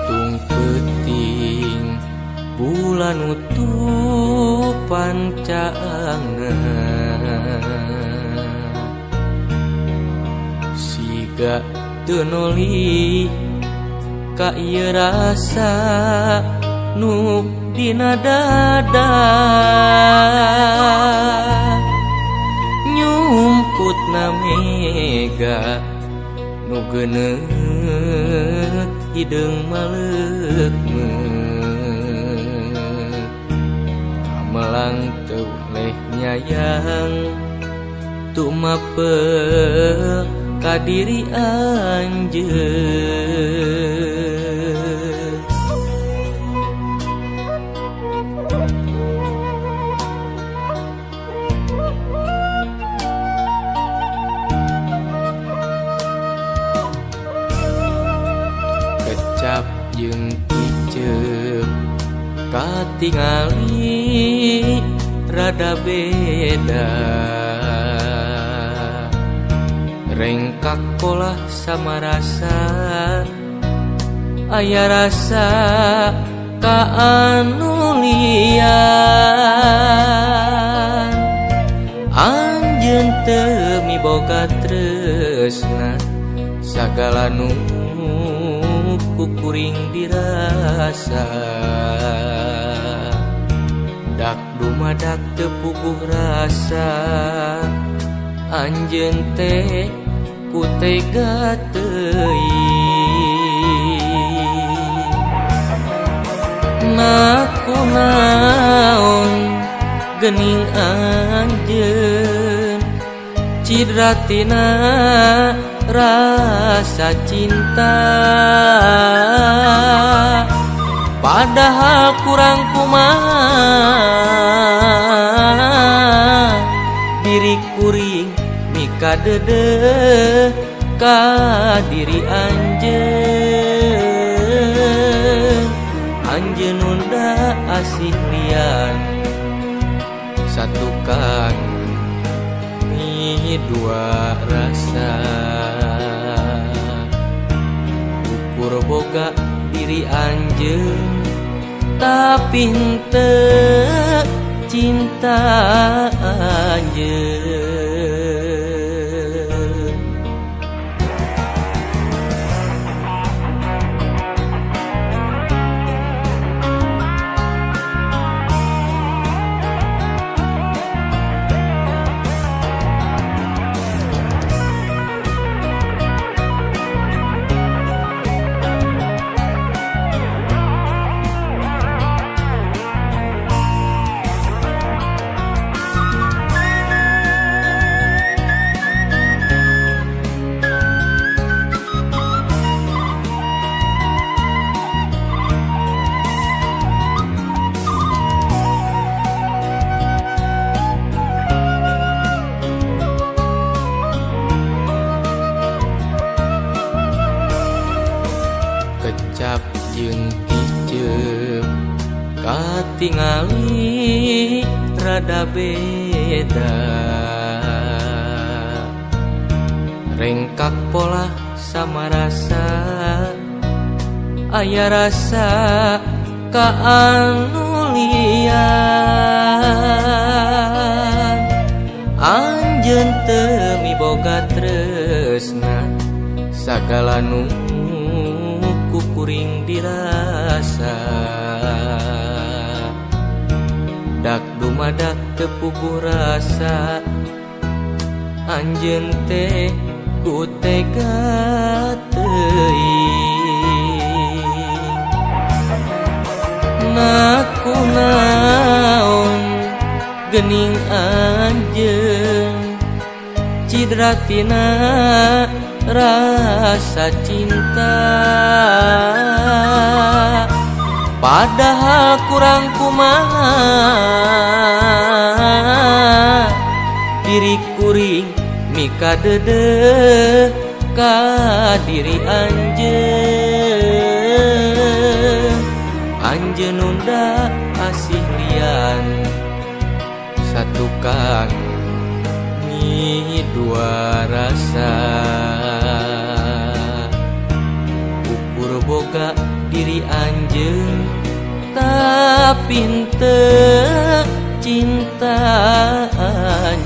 Tungtung peuting bulan utuh pancaangna siga teu noli ka ieu rasa nu dina dada nyumputna mega nu geuneut hideung maleukmeuk kamelang teu leh nyayang tumapel ka diri anjeun. Kecap jeung kicep katingali rada beda rengkak pola sama rasa aya rasa ka anu lian anjeun teu miboga tresna sagala nu kuring dirasa dak dumadak teu puguh rasa anjeun teh ku tega teuing nakunaon geuning anjeun cidra tina rasa cinta padahal kurang kumaha diri kuring mikadeudeuk ka diri anjeun anjeun nunda asih lian satukang mi dua rasa ukur boga diri anjeun tapi henteu cinta anjeun. Kecap jeung kicep katingali rada beda rengkak pola sama rasa aya rasa ka anu lian anjeun teu miboga tresna sagala nu kuring dirasa dak dumadak teu puguh rasa anjeun teh ku tega teuing nakunaon geuning anjeun cidra tina rasa cinta padahal kurang kumaha diri kuring mikadeudeuh ka diri anjeun anjeun nunda asih lian satukang mi dua rasa ukur boga Diri anjeun, tapi henteu cinta anjeun.